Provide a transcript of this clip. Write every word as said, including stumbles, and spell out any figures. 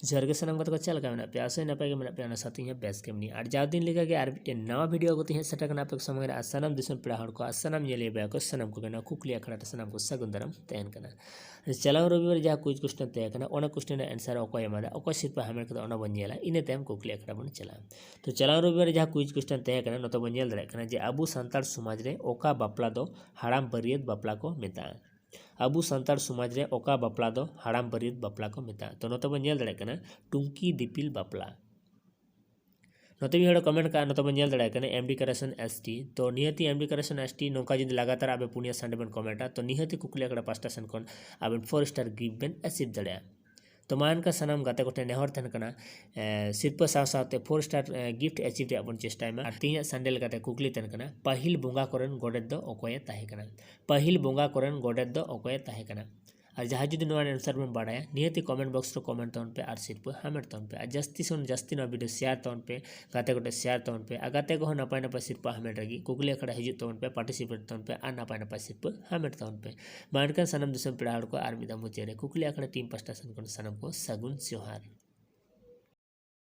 ᱡᱚᱦᱟᱨ ᱜᱮ ᱥᱟᱱᱟᱢ ᱜᱟᱛᱮ ᱠᱚ, ᱪᱮᱫ ᱞᱮᱠᱟ ᱢᱮᱱᱟᱜ ᱯᱮᱭᱟ? ᱟᱥᱟᱭ ᱱᱟᱯᱟᱭ ᱜᱮ ᱢᱮᱱᱟᱜ ᱯᱮᱭᱟ, ᱚᱱᱟ ᱥᱟᱶᱛᱮ ᱤᱧ ᱦᱚᱸ ᱵᱮᱥ ᱜᱮ ᱢᱮᱱᱟᱹᱧᱟ᱾ ᱟᱨ ᱡᱟᱣ ᱫᱤᱱ ᱞᱮᱠᱟ ᱜᱮ ᱟᱨ ᱢᱤᱫᱴᱮᱱ ᱱᱟᱣᱟ ᱵᱷᱤᱰᱤᱭᱳ ᱠᱚᱛᱮ ᱦᱟᱸᱜ ᱥᱮᱴᱮᱨ ᱠᱟᱱᱟ ᱟᱯᱮ ᱠᱚ ᱥᱟᱢᱟᱝ ᱨᱮ᱾ ᱟᱨ ᱥᱟᱱᱟᱢ ᱫᱤᱥᱚᱢ ᱯᱮᱲᱟ ᱦᱚᱲ ᱠᱚ ᱟᱨ ᱥᱟᱱᱟᱢ ᱧᱮᱞᱮ ᱵᱚᱭᱦᱟ ᱠᱚ ᱥᱟᱱᱟᱢ ᱠᱚᱜᱮ ᱱᱚᱣᱟ ᱠᱩᱠᱞᱤ ᱟᱠᱷᱲᱟ ᱨᱮ ᱥᱟᱱᱟᱢ ᱠᱚ ᱥᱟᱹᱜᱩᱱ ᱫᱟᱨᱟᱢ ᱛᱟᱦᱮᱱ ᱠᱟᱱᱟ᱾ ᱪᱟᱞᱟᱣ ᱨᱚᱵᱤᱵᱟᱨ ᱡᱟᱦᱟᱸ ᱠᱩᱭᱤᱡᱽ ᱠᱚᱥᱪᱮᱱ ᱛᱟᱦᱮᱸ ᱠᱟᱱᱟ, ᱚᱱᱟ ᱠᱚᱥᱪᱮᱱ ᱨᱮᱱᱟᱜ ᱮᱱᱥᱟᱨ ᱚᱠᱚᱭ ᱮᱢᱟᱫᱟ, ᱚᱠᱚᱭ ᱥᱤᱨᱯᱟᱹ ᱦᱟᱢᱮᱴ ᱠᱟᱫᱟ, ᱚᱱᱟ ᱵᱚᱱ ᱧᱮᱞᱟ᱾ ᱤᱱᱟᱹ ᱛᱟᱭᱚᱢ ᱠᱩᱠᱞᱤ ᱟᱠᱷᱲᱟ ᱵᱚᱱ ᱪᱟᱞᱟᱜᱼᱟ᱾ ᱛᱚ ᱪᱟᱞᱟᱣ ᱨᱚᱵᱤᱵᱟᱨ ᱡᱟᱦᱟᱸ ᱠᱩᱭᱤᱡᱽ ᱠᱚᱥᱪᱮᱱ ᱛᱟᱦᱮᱸ ᱠᱟᱱᱟ, ᱱᱚᱛᱮ ᱵᱚᱱ ᱧᱮᱞ ᱫᱟᱲᱮᱭᱟᱜ ᱠᱟᱱᱟ ᱡᱮ ᱟᱵᱚ ᱥᱟᱱᱛᱟᱲ ᱥᱚᱢᱟᱡᱽ ᱨᱮ ᱚᱠᱟ ᱵᱟᱯᱞᱟ ᱫᱚ ᱦᱟᱲᱟᱢ ᱵᱟᱹᱨᱭᱟᱹᱛ ᱵᱟᱯᱞᱟ ᱠᱚ ᱢᱮᱛᱟᱜᱼᱟ? ᱟᱵᱚ ᱥᱟᱱᱛᱟᱲ ᱥᱚᱢᱟᱡᱽ ᱨᱮ ᱚᱠᱟ ᱵᱟᱯᱞᱟ ᱫᱚ ᱦᱟᱲᱟᱢ ᱵᱟᱹᱨᱭᱟᱹᱛ ᱵᱟᱯᱞᱟ ᱠᱚ ᱢᱮᱛᱟᱜᱼᱟ? ᱛᱚ ᱱᱚᱛᱮ ᱵᱚᱱ ᱧᱮᱞ ᱫᱟᱲᱮᱭᱟᱜ ᱠᱟᱱᱟ ᱴᱩᱝᱠᱤ ᱫᱤᱯᱤᱞ ᱵᱟᱯᱞᱟ᱾ ᱱᱚᱛᱮ ᱢᱤᱫ ᱦᱚᱲᱮ ᱠᱚᱢᱮᱱᱴ ᱠᱟᱜᱼᱟ, ᱱᱚᱛᱮ ᱵᱚᱱ ᱧᱮᱞ ᱫᱟᱲᱮᱭᱟᱜ ᱠᱟᱱᱟ ᱮᱢ ᱰᱤ ᱠᱟᱨᱮᱥᱚᱱ ᱮᱥ ᱴᱤ᱾ ᱛᱚ ᱱᱤᱦᱟᱹᱛᱤ ᱮᱢ ᱰᱤ ᱠᱟᱨᱮᱥᱚᱱ ᱮᱥ ᱴᱤ ᱱᱚᱝᱠᱟ ᱡᱩᱫᱤ ᱞᱟᱜᱟᱛᱟᱨ ᱟᱵᱮ ᱯᱩᱱᱭᱟ ᱥᱟᱱᱰᱮ ᱵᱮᱱ ᱠᱚᱢᱮᱱᱴᱟ, ᱛᱚ ᱱᱤᱦᱟᱹᱛᱤ ᱠᱩᱠᱞᱤ ᱟᱠᱷᱲᱟ ᱯᱟᱥᱴᱟ ᱥᱮᱱ ᱠᱷᱚᱱ ᱟᱵᱮᱱ ᱯᱷᱳᱨ ᱥᱴᱟᱨ ᱜᱤᱯᱷᱴ ᱵᱮᱱ ᱮᱪᱤᱵᱷ ᱫᱟᱲᱮᱭᱟᱜᱼᱟ᱾ ᱛᱚ ᱢᱟ ᱮᱱᱠᱷᱟᱱ ᱥᱟᱱᱟᱢ ᱜᱟᱛᱮ ᱠᱚᱴᱷᱮᱱ ᱱᱮᱦᱚᱨ ᱛᱟᱦᱮᱱ ᱠᱟᱱᱟ, ᱮ, ᱥᱤᱨᱯᱟᱹ ᱥᱟᱶ ᱥᱟᱶᱛᱮ ᱯᱷᱳᱨ ᱥᱴᱟᱨ, ᱮ, ᱜᱤᱯᱷᱴ ᱮᱪᱤᱵᱷ ᱨᱮᱭᱟᱜ ᱵᱚᱱ ᱪᱮᱥᱴᱟᱭ ᱢᱟ᱾ ᱟᱨ ᱛᱮᱦᱮᱧᱟᱜ ᱥᱟᱱᱰᱮ ᱞᱮᱠᱟᱛᱮ ᱠᱩᱠᱞᱤ ᱛᱟᱦᱮᱱ ᱠᱟᱱᱟ, ᱯᱟᱹᱦᱤᱞ ᱵᱚᱸᱜᱟ ᱠᱚᱨᱮᱱ ᱜᱚᱰᱮᱛ ᱫᱚ ᱚᱠᱚᱭᱮ ᱛᱟᱦᱮᱸ ᱠᱟᱱᱟ? ᱯᱟᱹᱦᱤᱞ ᱵᱚᱸᱜᱟ ᱠᱚᱨᱮᱱ ᱜᱚᱰᱮᱛ ᱫᱚ ᱚᱠᱚᱭᱮ ᱛᱟᱦᱮᱸ ᱠᱟᱱᱟ? ᱟᱨ ᱡᱟᱦᱟᱸᱭ ᱡᱩᱫᱤ ᱱᱚᱣᱟ ᱨᱮᱱᱟᱜ ᱮᱱᱥᱟᱨ ᱵᱚᱱ ᱵᱟᱲᱟᱭᱟ, ᱱᱤᱦᱟᱹᱛᱤ ᱠᱚᱢᱮᱱᱴ ᱵᱚᱠᱥ ᱨᱮ ᱠᱚᱢᱮᱱᱴ ᱛᱟᱵᱚᱱ ᱯᱮ ᱟᱨ ᱥᱤᱨᱯᱟᱹ ᱦᱟᱢᱮᱴ ᱛᱟᱵᱚᱱ ᱯᱮ᱾ ᱟᱨ ᱡᱟᱹᱥᱛᱤ ᱠᱷᱚᱱ ᱡᱟᱹᱥᱛᱤ ᱱᱚᱣᱟ ᱵᱷᱤᱰᱤᱭᱳ ᱥᱮᱭᱟᱨ ᱛᱟᱵᱚᱱ ᱯᱮ, ᱜᱟᱛᱮ ᱠᱚᱴᱷᱮᱱ ᱥᱮᱭᱟᱨ ᱛᱟᱵᱚᱱ ᱯᱮ᱾ ᱟᱨ ᱜᱟᱛᱮ ᱠᱚᱦᱚᱸ ᱱᱟᱯᱟᱭ ᱱᱟᱯᱟᱭ ᱥᱤᱨᱯᱟᱹ ᱦᱟᱢᱮᱴ ᱞᱟᱹᱜᱤᱫ ᱠᱩᱠᱞᱤ ᱟᱠᱷᱲᱟ ᱦᱤᱡᱩᱜ ᱛᱟᱵᱚᱱ ᱯᱮ, ᱯᱟᱨᱴᱤᱥᱤᱯᱮᱴ ᱛᱟᱵᱚᱱ ᱯᱮ ᱟᱨ ᱱᱟᱯᱟᱭ ᱱᱟᱯᱟᱭ ᱥᱤᱨᱯᱟᱹ ᱦᱟᱢᱮᱴ ᱛᱟᱵᱚᱱ ᱯᱮ᱾ ᱢᱟ ᱮᱱᱠᱷᱟᱱ ᱥᱟᱱᱟᱢ ᱫᱤᱥᱚᱢ ᱯᱮᱲᱟ ᱦᱚᱲ ᱠᱚ ᱟᱨ ᱢᱤᱫ ᱫᱷᱟᱣ ᱢᱩᱪᱟᱹᱫ ᱨᱮ ᱠᱩᱠᱞᱤ ᱟᱠᱷᱲᱟ ᱴᱤᱢ ᱯᱟᱥᱴᱟ ᱥᱮᱱ ᱠᱷᱚᱱ ᱥᱟᱱᱟᱢ ᱠᱚ ᱥᱟᱹᱜᱩᱱ ᱡᱚᱦᱟᱨ᱾